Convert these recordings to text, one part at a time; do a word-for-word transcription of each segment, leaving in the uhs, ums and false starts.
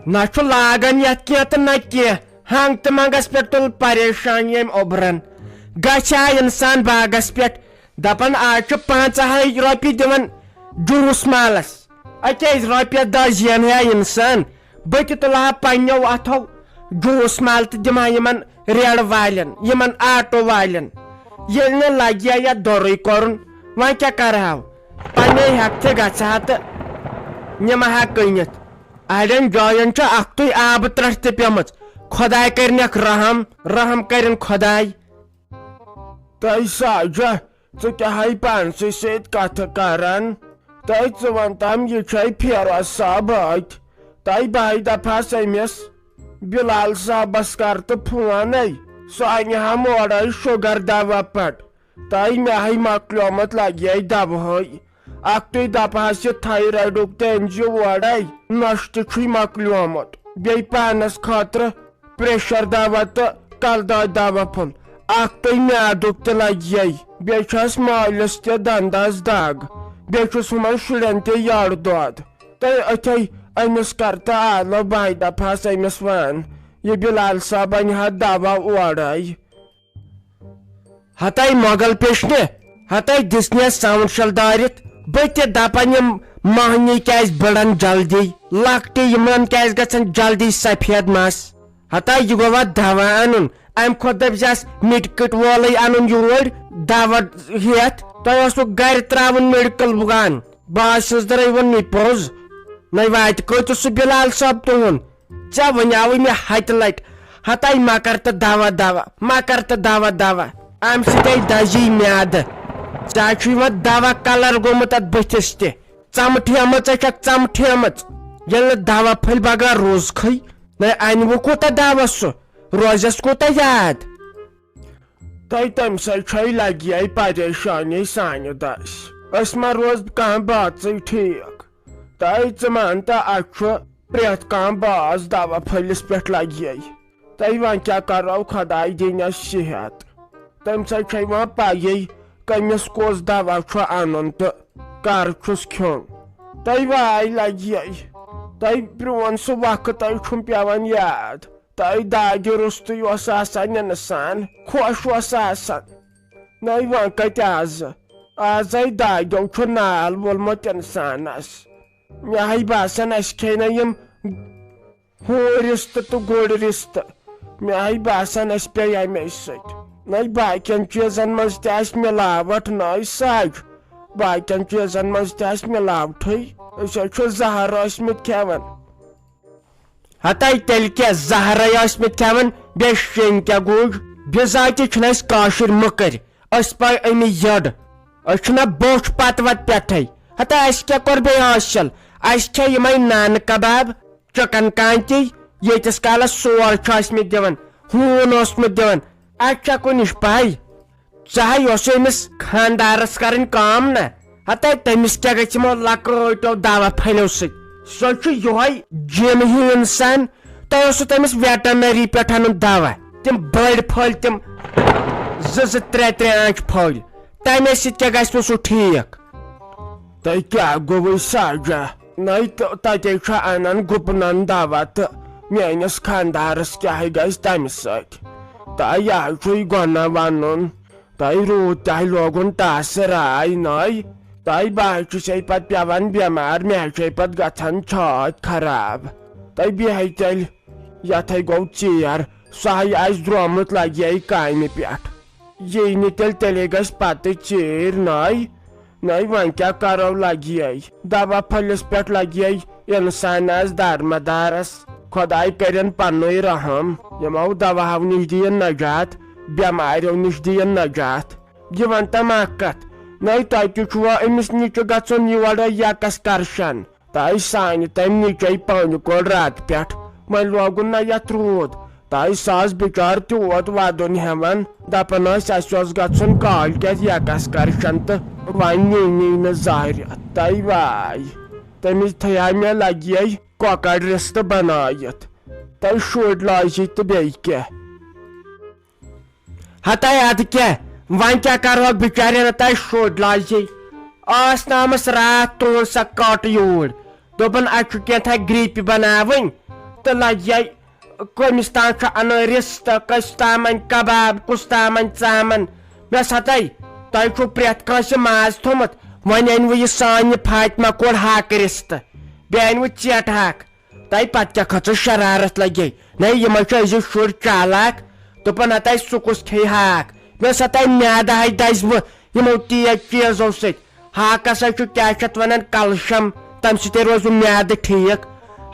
نہ چھُ لاگان یتھ کینٛہہ تہٕ نہ کینٛہہ۔ ہنگ تہٕ منگس پٮ۪ٹھ تُل پریشان ییٚمۍ اوٚبرن۔ گژھِ ہا انسان باغس پٮ۪ٹھ، دپان آز چھُ پنٛژاہے رۄپیہِ دِوان جوٗس مالس۔ اکیٛازِ رۄپیس دہ زینہٕ ہا انسان، بہٕ تہِ تُلہٕ ہا پننیو اتھو جوٗس مال تہٕ دِمہٕ ہا یِمن ریڑٕ والٮ۪ن، یِمن آٹو والٮ۪ن۔ ییٚلہِ نہٕ لگہِ ہا یتھ دۄرٕے کرُن، وۄنۍ کیٛاہ کرٕ ہاو؟ پننے ہٮ۪کتھِ گژھٕ ہا تہٕ نِمہٕ ہا کٕنِتھ۔ اڑٮ۪ن جاین چھُ اکھتُے آبہٕ ترٹھ تہِ پیمٕژ۔ خۄداے کرنکھ رحم، رحم کرن خۄداے۔ تۄہہِ ساجہ، ژٕ کیٛاہ ہاے پانسٕے سۭتۍ کتھٕ کران؟ تۄہہِ ژٕ ونتام، یہِ چھے فیروز صٲب ٲتۍ۔ تۄہہِ بہٕ ہاے دپہس أمِس بلال صٲبس کر تہٕ فونے، سُہ انہِ ہا مورے شُگر دوا پٹ۔ تۄہہِ مےٚ ہاے مۄکلیومُت لگہِ ہے دوہے۔ اکھ تُہۍ دپہس یہِ تھایرایڈُک تہِ أنۍ زِ اورے، نۄشہِ تہِ چھُے مۄکلیومُت۔ بیٚیہِ پانس خٲطرٕ پریشر دوا تہٕ کلہٕ دادِ دوا پھوٚل۔ اکھ تُہۍ میادُک تہِ لگہِ ہے۔ بیٚیہِ چھس مٲلِس تہِ دندس دگ۔ بیٚیہِ چھُس ہُمن شُرٮ۪ن تہِ یٔڑ دود۔ تہٕ أتھے أمِس کر تہٕ آلو بہٕ ہاے دپہس أمِس وان، یہِ بلال صٲب انہِ ہا دوا اورے۔ ہتاے مۄغل پیشنہِ، ہتاے دِژنس ساوُنٛڈ شل دٲرِتھ۔ بہٕ تہِ دپان، یِم مۄہنی کیازِ بٔڑن جلدی؟ لۄکٹہِ یِمن کیازِ گژھن جلدی سفید مس؟ ہتاے یہِ گوٚوا دوا انُن؟ امہِ کھۄتہٕ دٔپۍ زٮ۪س مِٹکٕٹ وولٕے انُن یوٗرۍ دوا ہٮ۪تھ۔ تۄہہِ اوسوٕ گرِ ترٛاوُن میڈیکل بُگان۔ بہٕ حظ چھُس درٕے ووٚنمُے پوٚز۔ نَے واتہِ کۭتِس سُہ بِلال صٲب تُہُنٛد؟ ژےٚ وَنیٛاوُے مےٚ ہَتہِ لَٹہِ، ہَتَے مہ کر تہٕ دوا دوا، مہ کر تہٕ دوا دوا۔ اَمہِ سۭتۍ دَزی میٛادٕ۔ ژےٚ چھُے وۄنۍ دوا کَلر گوٚمُت اَتھ بٕتھِس تہِ۔ ژَمٹھیمٕژ ہے چھَکھ ژَمٹھیمٕژ۔ ییٚلہِ نہٕ دوا پھٔلۍ بغٲر روزکھٕے، نَے اَنہِ وۄنۍ کوٗتاہ دوا سُہ؟ روزٮ۪س کوٗتاہ یاد؟ تۄہہِ تَمہِ سۭتۍ چھے لگہِ ہے پریشٲنی سانہِ دَسہِ۔ أسۍ ما روز کانٛہہ بٲژٕے ٹھیٖک؟ تۄہہِ ژٕ مان تہٕ اَتھ چھُ پرٛٮ۪تھ کانٛہہ باز دوا پھٔلِس پٮ۪ٹھ لگہِ ہے۔ تۄہہِ وۄنۍ کیٛاہ کرو؟ خۄداے دِنَس صحت۔ تَمہِ سۭتۍ چھے وۄنۍ پَیی کٔمِس کُس دوا چھُ اَنُن تہٕ کر چھُس کھیوٚن۔ تۄہہِ واے لگہِ ہے۔ تۄہہِ پرٛون سُہ وقت تۄہہِ چھُم پٮ۪وان یاد۔ تۄہہِ دادِ روٚستُے اوس آسان اِنسان، خۄش اوس آسان۔ نَے وۄنۍ کَتہِ آزٕ؟ آزَے دادیو چھُ نال وولمُت اِنسانَس۔ مےٚ ہَے باسان، اَسہِ کھے نہ یِم ہُہ رِستہٕ تہٕ گُر رِستہٕ۔ مےٚ ہَے باسان، اَسہِ پیٚیہِ اَمے سۭتۍ۔ نَے باقیَن چیٖزَن منٛز تہِ آسہِ مِلاوَٹھ، نَے سَج۔ باقیَن چیٖزَن منٛز تہِ آسہِ مِلاوٹھٕے۔ أسۍ حظ چھِ زَہر ٲسۍمٕتۍ کھٮ۪وان۔ ہتاے تیٚلہِ کیٛاہ، زہرے ٲسۍ مٕتۍ کھٮ۪وان، بیٚیہِ شیٚنۍ کیٛاہ گوٚو؟ بِزاتہِ چھِنہٕ أسۍ کٲشِرۍ مٔکٕرۍ، أسۍ پاے اَمہِ یٔڈ۔ أسۍ چھِنہ بوٚچھ پتہٕ وتہٕ پٮ۪ٹھے۔ ہتا اَسہِ کیٛاہ کوٚر بیٚیہِ حٲصِل؟ اَسہِ کھے یِمے نانہٕ کباب، چِکن کانتی، ییٖتِس کالس سور چھُ ٲسۍ مٕتۍ دِوان، ہوٗن اوسمُت دِوان۔ اَسہِ چھا کُنِچ پاے؟ ژےٚ ہا یۄس أمِس خاندارس کرٕنۍ کٲم نہ، ہتے تٔمِس کیٛاہ گژھِ یِمو لۄکٲٹیو دوا پھٔلٮ۪و سۭتۍ؟ سُہ چھُ یِہوے جِن ہیوٗ انسان۔ تۄہہِ اوسوٕ تٔمِس ویٹرنری پٮ۪ٹھ انُن دوا، تِم بٔڑۍ پھٔلۍ، تِم زٕ زٕ ترٛےٚ ترٛےٚ آنچہِ پھٔلۍ، تمے سۭتۍ کیٛاہ گژھِ نہٕ سُہ ٹھیٖک؟ تۄہہِ کیٛاہ گوٚوُے ساجا؟ نَے تہٕ تَتے چھُ اَنان گُپنَن دوا تہٕ میٛٲنِس خانٛدارَس کیٛاہ گژھِ تَمہِ سۭتۍ؟ تہٕ یہِ حظ چھُے گۄناہ وَنُن۔ تۄہہِ روٗد تۄہہِ لوگُن ٹاسہٕ راے نَے؟ تۄہہِ بہٕ حظ چھُسے پَتہٕ پٮ۪وان بٮ۪مار، مےٚ حظ چھے پَتہٕ گژھان چھاتۍ خراب۔ تۄہہِ بیٚہے تیٚلہِ یَتھے گوٚو ژیر، سُہ ہَے آسہِ درٛامُت لَگہِ ہے کامہِ پٮ۪ٹھ۔ یی نہٕ تیٚلہِ، تیٚلے گژھِ پَتہٕ ژیٖرۍ نَے۔ نَے وۄنۍ کیٛاہ کرو، لگیے دوا پھٔلِس پٮ۪ٹھ لگیے اِنسانس دارمدارس۔ خۄداے کٔرِن پننُے رحم۔ یِمو دواہو نِش دِیِن نجات، بٮ۪ماریو نِش دِیِن نجات۔ یہِ وَن تہٕ مےٚ اکھ کتھ، نَے تۄہہِ تہِ چھُوا أمِس نِچہِ گژھُن یورے یکس کرشن؟ تہٕ سانہِ تمہِ نِچے پانہِ کوٚڑ راتہٕ پٮ۪ٹھ، وۄنۍ لوگُن نہ یتھ روٗد۔ تہٕ سُہ آس بِچار تیوٗت ودُن ہٮ۪وان، دپان ٲسۍ، اسہِ اوس گژھُن کالۍ کٮ۪تھ یکس کرشن تہٕ وۄنۍ نی نی نہٕ زہرِ۔ تہٕ واے، تٔمِس تھیا مےٚ لگی کۄکر رِستہٕ بنٲیِتھ۔ تہٕ شُرۍ لٲجی تہٕ بیٚیہِ کیٛاہ۔ ہتاے ادٕ کیٛاہ، وۄنۍ کیٛاہ کرہوکھ بِچارٮ۪ن ہتاے شُرۍ لاجے۔ ٲس نہٕ آمٕژ راتھ تُہنٛز سۄ کٔٹ یوٗرۍ۔ دوٚپُن، اتہِ چھُ کینٛہہ تھا گریٖپہِ بناوٕنۍ۔ تہٕ لگہِ کٔمِس تام چھُ انان رِستہٕ، کٔمِس تام انہِ کباب، کُس تام انہِ ژامن۔ مےٚ سا تۄہہِ، تۄہہِ چھُو پرٛٮ۪تھ کٲنٛسہِ ماز تھوٚمُت، وۄنۍ أنۍ وٕ یہِ سانہِ فاطمہ کورِ ہاکہٕ رِستہٕ، بیٚیہِ أنۍ وٕ ژیٹہٕ ہاکھ۔ تۄہہِ پتہٕ کیٛاہ کھٔژٕس شرارت لگے؟ نہ، یِمے چھِ أزِکۍ شُرۍ چالاک، دوٚپُن ہتا سُہ کُس کھیٚیہِ ہاکھ؟ مےٚ سا تۄہہِ میادٕ ہاے دزِ وٕ یِمو تیز چیٖزو سۭتۍ۔ ہاکس ہا چھُ کیٛاہ چھِ اتھ ونان کلشم، تمہِ سۭتۍ روزِ میادٕ ٹھیٖک۔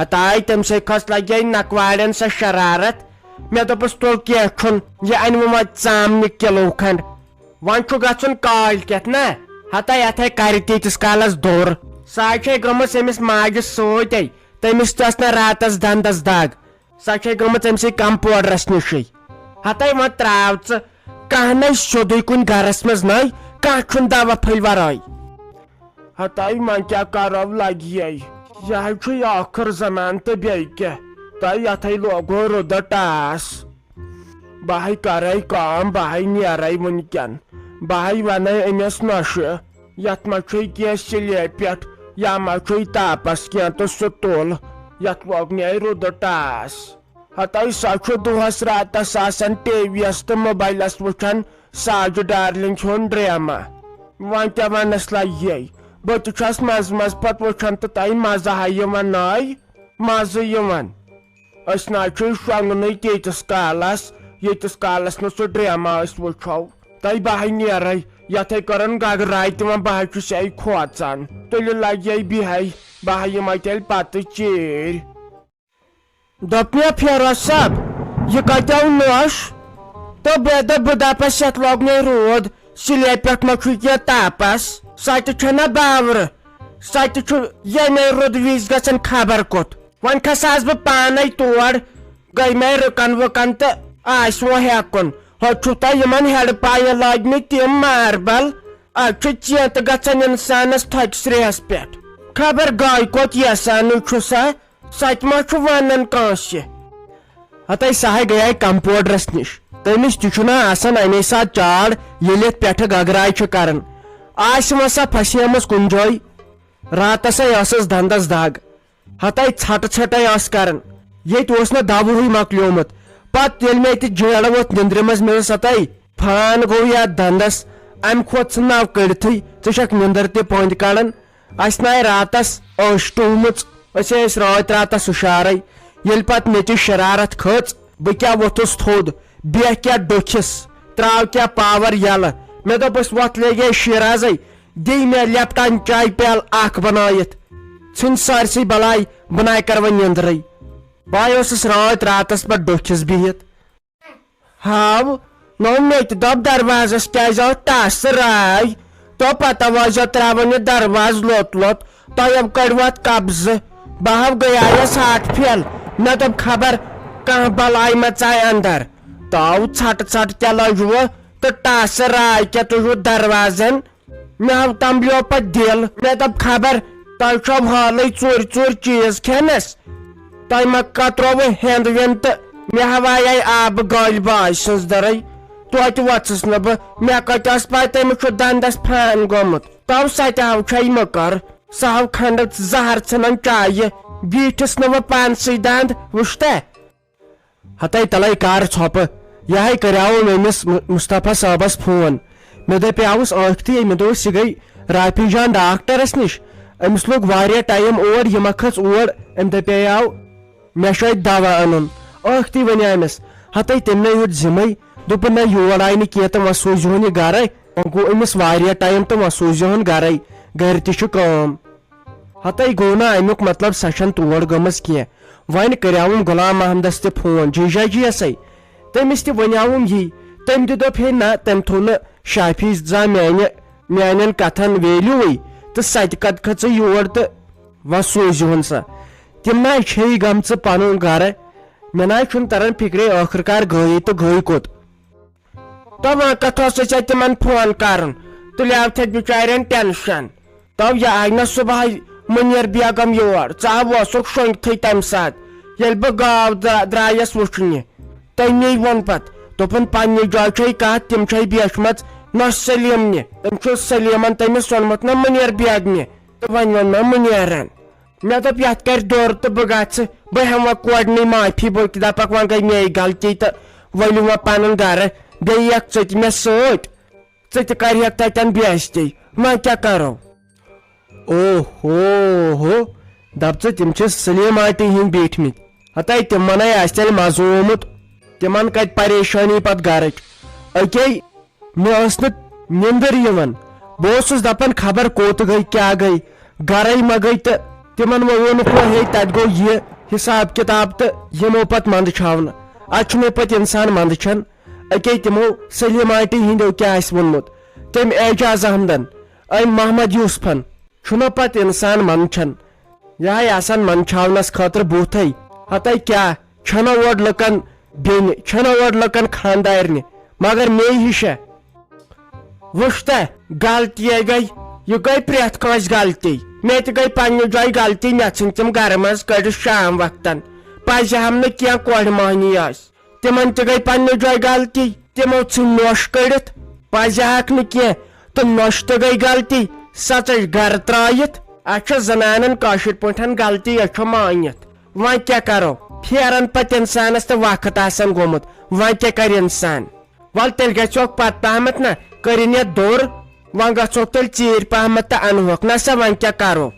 ہتاے تمہِ سۭتۍ کھٔژ لگے نکوارٮ۪ن سۄ شرارت۔ مےٚ دوٚپُس تُل کینٛہہ چھُنہٕ، یہِ انہِ وۄنۍ ژامنہِ کِلوٗ کھنڈ۔ وۄنۍ چھُ گژھُن کالۍ کٮ۪تھ نا، ہتاے اتھے کرِ تیٖتِس کالس دوٚر۔ سۄ ہا چھے گٔمٕژ أمِس ماجہِ سۭتۍ، تٔمِس تہِ ٲس نہ راتس دندس دگ۔ سۄ چھے گٔمٕژ أمۍ سٕے کمپوڈرس نِشٕے۔ ہتاے وۄنۍ تراو ژٕ، کانٛہہ نے سیوٚدُے کُنہِ گرس منٛز نے، کانٛہہ چھُنہٕ دوا پھٔلۍ ورٲے۔ ہتاے وۄنۍ کیٛاہ کرو لگہِ یے، یہِ حظ چھُ یہِ ٲخٕر زمان تہٕ بیٚیہِ کیٛاہ، تۄہہِ یتھے لوگو رُدٕ ٹاس۔ بہٕ ہے کرے کٲم، بہٕ ہے نیرے وُنکٮ۪ن، بہٕ ہے ونہٕ أمِس نۄشہِ، یتھ ما چھُے کینٛہہ سِلے پٮ۪ٹھ یا ما چھُے تاپس کینٛہہ تہٕ سُہ تُل، یتھ لوگ مےٚ رُدٕ ٹاس۔ ہتاے سۄ چھُ دۄہس راتس آسان ٹی وی یس تہٕ موبایلس وٕچھان ساجہِ ڈارلنگ ہُنٛد ڈرامہ۔ وۄنۍ کیٛاہ ونس لگہِ یے، بہٕ تہِ چھَس منٛزٕ منٛزٕ پتہٕ وٕچھان تہٕ تۄہہِ مزٕ ہا یِوان ناے۔ مزٕ یِوان۔ أسۍ نہ حظ چھِ شۄنٛگنٕے تیٖتِس کالس، ییٖتِس کالس نہٕ سُہ ڈرامہ أسۍ وٕچھو۔ تۄہہِ بہٕ ہا نیرے، یتھے کٔرن گگراے تہِ وۄنۍ، بہٕ حظ چھُس یہِ کھوژان۔ تُلِو لگہِ یہِ بِہے، بہٕ ہا یِمے تیٚلہِ پتہٕ ژیٖرۍ۔ دوٚپ مےٚ فیروز صٲب، یہِ کتہِ آو نوٚش؟ تہٕ بہٕ دوٚپ بہٕ دپس یتھ لوگ مےٚ روٗد، سِلے پٮ۪ٹھ ما چھُے کینٛہہ تاپس؟ سۄ تہِ چھےٚ نہ باورٕ، سۄ تہِ چھُ ییٚمے روٗدٕ وِزِ گژھان خبر کوٚت۔ وۄنۍ کھسہٕ ہس بہٕ پانے تور، گٔے مےٚ رُکن وُکن تہٕ آسہِ وۄنۍ ہٮ۪کُن۔ ہُتہِ چھُو تۄہہِ یِمن ہیڈٕ پایہِ لٲگمٕتۍ تِم ماربل، اتھ چھُ چینٛتہٕ گژھان انسانس تھۄکہِ سرٛیہس پٮ۪ٹھ۔ خبر گاے کوٚت یژھانٕے چھُ سا، سۄ تہِ ما چھُ ونان کٲنٛسہِ۔ ہتے سۄ ہاے گٔیے کمپوڈرس نِش، تٔمِس تہِ چھُنہ آسان امے ساتہٕ چاڑ، ییٚلہِ یتھ پٮ۪ٹھٕ گگراے چھِ کران۔ آسہِ وۄنۍ سۄ پھسیمٕژ کُنہِ جایہِ، راتس ہے ٲسٕس دندس دگ۔ ہتے ژھٹہٕ ژھٹے ٲس کران۔ ییٚتہِ اوس نہٕ دوہٕے مۄکلیومُت۔ پتہٕ ییٚلہِ مےٚ تہِ جیڑٕ ووٚتھ نِندرِ منٛز، مےٚ دوٚپُس، ہتے فان گوٚو یتھ دندس، امہِ کھۄتہٕ ژھٕن ناو کٔڑتھٕے، ژٕ چھکھ نِندٕر تہِ پٔنٛدۍ کڑان۔ اسہِ نہ آیہِ راتس ٲش ٹومٕژ، أسۍ ٲسۍ رٲتۍ راتس ہُشارے۔ ییٚلہِ پتہٕ مےٚ تہِ شرارت کھٔژ، بہٕ کیٛاہ ووٚتھُس تھوٚد، بیٚہہ کیٛاہ ڈوٚکھِس، تراو کیٛاہ پاور یلہٕ۔ مےٚ دوٚپُس، وۄتھ لیگے شیرازے، دِیہِ مےٚ لیپٹن چایہِ پیالہٕ اکھ بنٲیِتھ۔ ژھٕنۍ سٲرسٕے بلاے، بہٕ ناے کرٕ وۄنۍ نیندرٕے۔ بہٕ اوسُس رٲتۍ راتس پتہٕ ڈوٚکھِس بِہِتھ۔ ہاو، نو مےٚ تہِ دوٚپ، دروازس کیازِ آو ٹس راے؟ تو پتہ وازو تراوان یہِ دروازٕ لوٚت لوٚت، تۄہہِ کٔڑوٕ اتھ قبضہٕ۔ بہٕ ہاو گٔیایس ہاٹ فیل، مےٚ دوٚپ خبر کانٛہہ بلاے ما ژایہِ اندر۔ تاو ژھٹہٕ ژھٹہٕ تہِ لٔج وۄنۍ تہٕ ٹس راے کیٛاہ تُجوٕ دروازن۔ مےٚ ہاو تمبلیو پتہٕ دِل، مےٚ دوٚپ خبر تۄہہِ چھو حالٕے ژوٗرِ ژوٗرِ چیٖز کھٮ۪نس۔ تۄہہِ ما کترووٕ ہٮ۪نٛد وٮ۪نٛد تہٕ مےٚ ہاو آیے آبہٕ گٲلۍ باے سٕنٛز دٔرٕے۔ توتہِ وۄژٕس نہٕ بہٕ، مےٚ کتہِ ٲس پاے تٔمِس چھُ دندس فان گوٚمُت۔ تو سۄ تہِ ہاو چھے مٔکر، سۄ ہاو کھنڈٕ زہر ژھٕنان چایہِ، بیٖٹھِس نہٕ وۄنۍ پانسٕے دند، وٕچھتہ؟ ہتے تلے کر ژھۄپہٕ، یہے کریاوُم أمِس مُ-، مصطفیٰ صٲبس فون۔ مےٚ دپیاوُس ٲکھتٕے، مےٚ دوٚپُس، یہِ گٔے رافی جان ڈاکٹرس نِش، أمِس لوٚگ واریاہ ٹایم اور، یہِ ما کھٔژ اور۔ أمۍ دپیاو، مےٚ چھُ اتہِ دوا انُن۔ ٲکھتٕے ونیامس، ہتے تٔمۍ نے ہیوٚت ذمے، دوٚپُن، نہ، یور آیہِ نہٕ کینٛہہ تہٕ وۄنۍ سوٗزِہون یہِ گرے۔ وۄنۍ گوٚو أمِس واریاہ ٹایم تہٕ وۄنۍ سوٗزِہون گرے، گرِ تہِ چھُ کٲم۔ ہتے گوٚو نہٕ امیُک مطلب سۄ چھنہٕ تور گٔمٕژ کینٛہہ۔ وۄنۍ کریاوُم غلام محمدس تہِ فون، جیجا جی یسے۔ تٔمِس تہِ ونیاوُم یی۔ تٔمۍ تہِ دوٚپ، ہے نہ، تٔمۍ تھوٚو نہٕ شافی زانٛہہ میانہِ، میانٮ۪ن کتھن ویلیوٗوٕے، تہٕ سۄ تہِ کتہِ کھٔژٕے یور تہٕ وۄنۍ سوٗزِہون سۄ۔ تِم نہ چھے گٔمژٕ پنُن گرٕ۔ مےٚ نہ چھُنہٕ تران فکرے ٲخٕر کار گٔیے تہٕ گٔے کوٚت۔ تو وۄنۍ کتھ اوسُے ژےٚ تِمن فون کرُن؟ تُلیو تھے بِچارٮ۪ن ٹینشن۔ تو یہِ آیہِ نہ صبحے مُنیر بیگم یور، ژٕ ہا اوسُکھ شۄنٛگتھٕے تمہِ ساتہٕ، ییٚلہِ بہٕ گاو درا-، درایس وُچھنہِ۔ تٔمی ووٚن پتہٕ، دوٚپُن، پننہِ جایہِ چھے کتھ، تِم چھے بیچھمژ نۄش سلیمنہِ۔ تٔمۍ چھُ سلیمن تٔمِس ووٚنمُت نہ مُنیر بیگمہِ، تہٕ وۄنۍ ووٚن مےٚ مُنیرن۔ مےٚ دوٚپ، یَتھ کَرِ دورٕ تہٕ بہٕ گژھٕ، بہٕ ہٮ۪مہٕ وۄنۍ کورِ نٕے معٲفی، بلکہِ دَپَکھ، وۄنۍ گٔے میٛٲنۍ غلطی تہٕ ؤلِو وۄنۍ پَنُن گَرٕ، بیٚیہِ یِکھ ژٕ تہِ مےٚ سۭتۍ، ژٕ تہِ کَرِہَکھ تَتٮ۪ن بے عزتی، وۄنۍ کیٛاہ کَرو؟ او ہو ہو، دَپ ژٕ، تِم چھِ سلیٖم آنٹی ہِنٛدۍ بیٖٹھمٕتۍ، ہَتَے تِمَنے آسہِ تیٚلہِ مَزٕ آمُت، تِمَن کَتہِ پریشٲنی پَتہٕ گَرٕچ؟ أکے مےٚ ٲس نہٕ نیندٕر یِوان۔ بہٕ اوسُس دپان، خبر کوٚت گٔے، کیٛاہ گٔے، گرے ما گٔے؟ تہٕ تِمن ووٚنُکھ وۄنۍ، ہے، تتہِ گوٚو یہِ حساب کتاب تہٕ یِمو پتہٕ منٛدٕ چھاونہٕ۔ اتھ چھُنہٕ پتہٕ انسان منٛدٕ چھان۔ اکے تِمو سلیماٹی ہٕنٛدیو کیٛاہ آسہِ ووٚنمُت؟ تٔمۍ اعجاز احمدن، أمۍ محمد یوسفن۔ چھُنہ پتہٕ انسان منٛدٕ چھان۔ یہِ ہاے آسان منٛدچھاونس خٲطرٕ بوٗتھے۔ ہتے کیٛاہ، چھنہ اورٕ لُکن بیٚنہِ، چھنہ اورٕ لُکن خاندارنہِ، مگر مے ہِشہ۔ وٕچھ تہ، غلطی گٔے، یہِ گٔے پرٛٮ۪تھ کٲنٛسہِ غلطی۔ مےٚ تہِ گٔے پننہِ جایہِ غلطی، مےٚ ژھٕنۍ تِم گرٕ منٛز کٔڑِتھ شام وقتن۔ پزِ ہم نہٕ کینٛہہ کورِ مۄہنی ٲس۔ تِمن تہِ گٔے پننہِ جایہِ غلطی۔ تِمو ژھٕنۍ نۄش کٔڑِتھ، پزِ ہاکھ نہٕ کینٛہہ، تہٕ نۄش تہِ گٔے غلطی۔ سۄ ژٔج گرٕ ترٲیِتھ۔ اتھ چھِ زنانن کٲشِر پٲٹھۍ غلطی، أسۍ چھِ مٲنِتھ۔ وۄنۍ کیٛاہ کرو؟ پھیران پتہٕ انسانس تہٕ وقت آسان گوٚمُت، وۄنۍ کیٛاہ کرِ انسان؟ ول تیٚلہِ گژھِ ہوکھ پتہٕ پہمتھ نہ، کٔرِن یتھ دوٚر، وۄنۍ گژھوکھ تیٚلہِ ژیٖرۍ پہمتھ تہٕ انہوکھ نہ سا، وۄنۍ کیٛاہ کرو؟